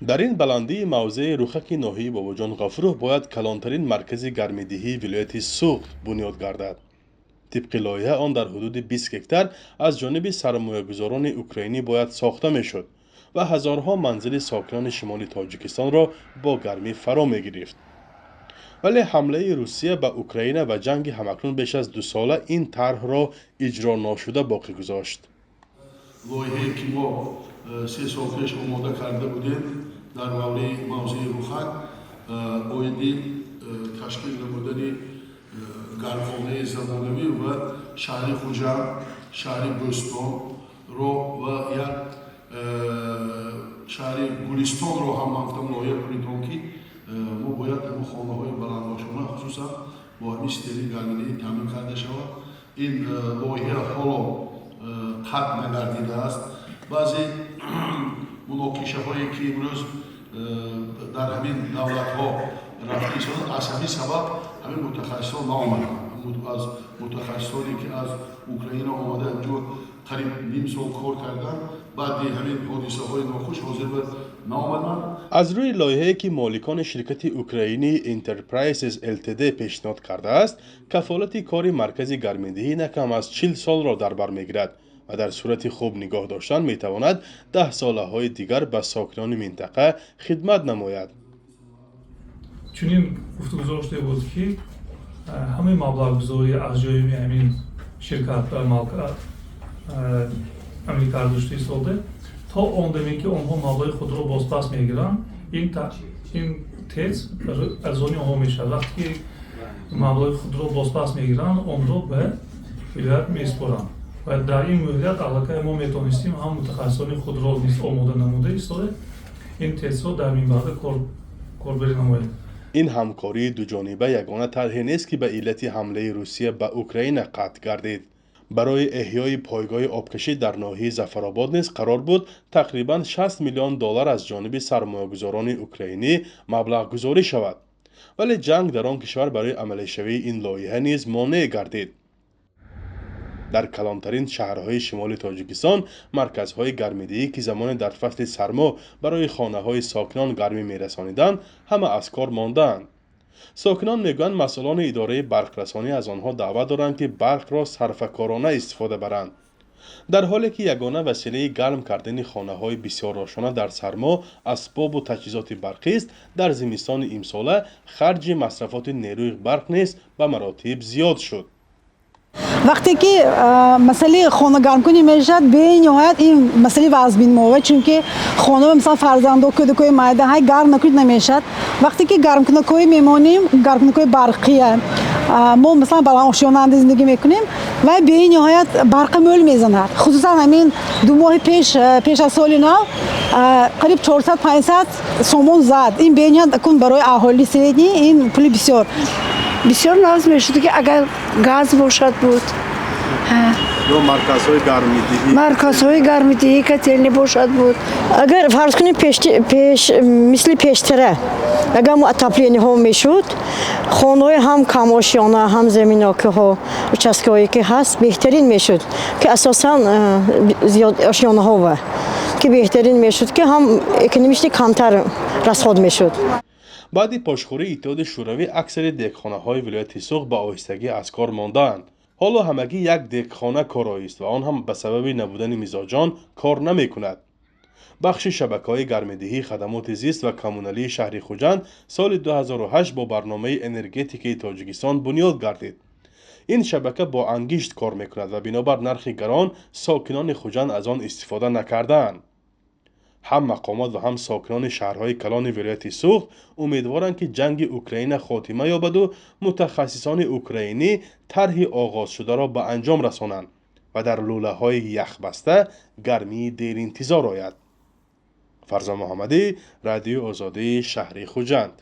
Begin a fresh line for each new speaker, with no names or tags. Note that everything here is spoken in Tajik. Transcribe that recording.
Дар ин баландии мавзеи Рухаки ноҳияи Бобоҷон Ғафуров бояд калонтарин маркази гармидиҳии вилояти Суғд бунёд гардад. Тибқи лоиҳа, он дар ҳудуди 20 гектар аз ҷониби сармоягузорони украинӣ бояд сохта мешуд ва ҳазорҳо манзили сокинони шимоли Тоҷикистонро бо гармӣ фаро мегирифт. Вале ҳамлаи Русия ба Украина ва ҷанги ҳамакнун беш аз дусола ин тарҳро иҷро ношуда боқӣ гузошт.
Лоиҳае, ки мо 3 сол пеш омода карда будем дар мавзеи Рухак оиди ташкил намудани гармхонаи замонавӣ ва шаҳри Хуҷанд, шаҳри Бӯстонро ва як шаҳри Гулистонро ҳам ман гуфтам, лоиҳа кунед, ки мо бояд ҳамин хонаҳои баландошона хусусан бо ҳамин системаи гармидиҳӣ таъмин карда шавад. Ин лоиҳа ҳоло қатъ нагардидааст. Баъзе муноқишаҳое, ки имрӯз дар ҳамин давлатҳо рафта истода, аз ҳамин сабаб ҳамин мутахассисон наомаданд. Аз мутахассисоне, ки аз Украина омада, инҷо қариб ним сол кор карданд, баъди ҳамин ҳодисаҳои нохуш ҳозир ба наомаданд.
Аз рӯи лоиҳае, ки моликони ширкати украинии Enterprises Ltd пешниҳод кардааст, кафолати кори маркази гармидиҳӣ на кам аз 40 солро дар бар мегирад ва дар сурати хуб нигоҳ доштан метавонад даҳсолаҳои дигар ба сокинони минтақа хидмат намояд.
Чунин гуфтугузор шуда буд, ки ҳамаи маблағгузорӣ аз ҷониби ҳамин ширкат амалӣ карда шуда истода, то он даме, ки онҳо маблағи худро бозпас мегиранд, ин ТЭЦ аз они онҳо мешавад. Вақте ки маблағи худро бозпас мегиранд, онро ба вилоят месупоранд ва дар ин муҳлат аллакай мо метавонистем ҳам мутахассисони худро низ омода намуда истода, ин ТЭЦ-ро дар минбаъда корбарӣ намоем.
Ин ҳамкории дуҷониба ягона тарҳе нест, ки ба иллати ҳамлаи Русия ба Украина қатъ гардид. Барои эҳёи пойгоҳи обкашӣ дар ноҳияи Зафаробод низ қарор буд тақрибан 60 миллион доллар аз ҷониби сармоягузорони украинӣ маблағгузорӣ шавад, вале ҷанг дар он кишвар барои амалишавии ин лоиҳа низ монеъ гардид. Дар калонтарин шаҳрҳои шимоли Тоҷикистон марказҳои гармидиҳӣ, ки замоне дар фасли сармо барои хонаҳои сокинон гармӣ мерасониданд, ҳама аз кор мондаанд. Сокинон мегӯянд, масъулони идораи барқрасонӣ аз онҳо даъват доранд, ки барқро сарфакорона истифода баранд, дар ҳоле ки ягона василаи гарм кардани хонаҳои бисёрошона дар сармо асбобу таҷҳизоти барқист. Дар зимистони имсола харҷи масрафоти нерӯи барқ низ ба маротиб зиёд шуд.
Вақте ки масъалаи хонагармкунӣ мешавад, бениҳоят ин масъалаи вазбинмова, чунки хона, масалан, фарзандо, кӯдакои майда ҳай, гарм накунед, намешавад. Вақте ки гармкунакҳои мемонем, гармкунакҳои барқия, мо, масалан, баландошёнанда зиндагӣ мекунем ва бениҳоят барқа мӯл мезанад. Хусусан ҳамин 2 моҳи пеш, пеш аз соли нав, қариб 400-500 сомон зад. Ин бениҳоят кун барои аҳолии средний ин пули бисёр.
Бисёр нағз мешуд, ки агар газ бошад буд.
Ё марказҳои гармидиҳӣ.
Марказҳои гармидиҳӣ, котельный бошад буд.
Агар фарз кунем, пеш мисли пештара, агар мо отопление ҳо мешуд, хонаҳои ҳам камошёна, ҳам заминокиҳо, участка ҳое ки ҳаст, беҳтарин мешуд, ки асосан зиёд ошёнаҳо ва ки беҳтарин мешуд, ки ҳам экономически камтар расход мешуд.
Баъди пошхӯрии Иттиҳоди Шӯравӣ аксари дегхонаҳои вилояти Суғд ба оҳистагӣ аз кор мондаанд. Ҳоло ҳамагӣ як дегхона короист ва он ҳам ба сабаби набудани мизоҷон кор намекунад. Бахши шабакаҳои гармидиҳии хадамоти зист ва коммуналии шаҳри Хуҷанд соли 2008 бо барномаи энергетикаи Тоҷикистон бунёд гардид. Ин шабака бо ангишт кор мекунад ва бинобар нархи гарон сокинони Хуҷанд аз он истифода накардаанд. Ҳам мақомот ва ҳам сокинони шаҳрҳои калони вилояти Суғд умедворанд, ки ҷанги Украина хотима ёбаду мутахассисони украинӣ тарҳи оғозшударо ба анҷом расонанд ва дар лӯлаҳои яхбаста гармии деринтизор ояд. Фарзон Муҳаммадӣ, Радиои Озодӣ, шаҳри Хуҷанд.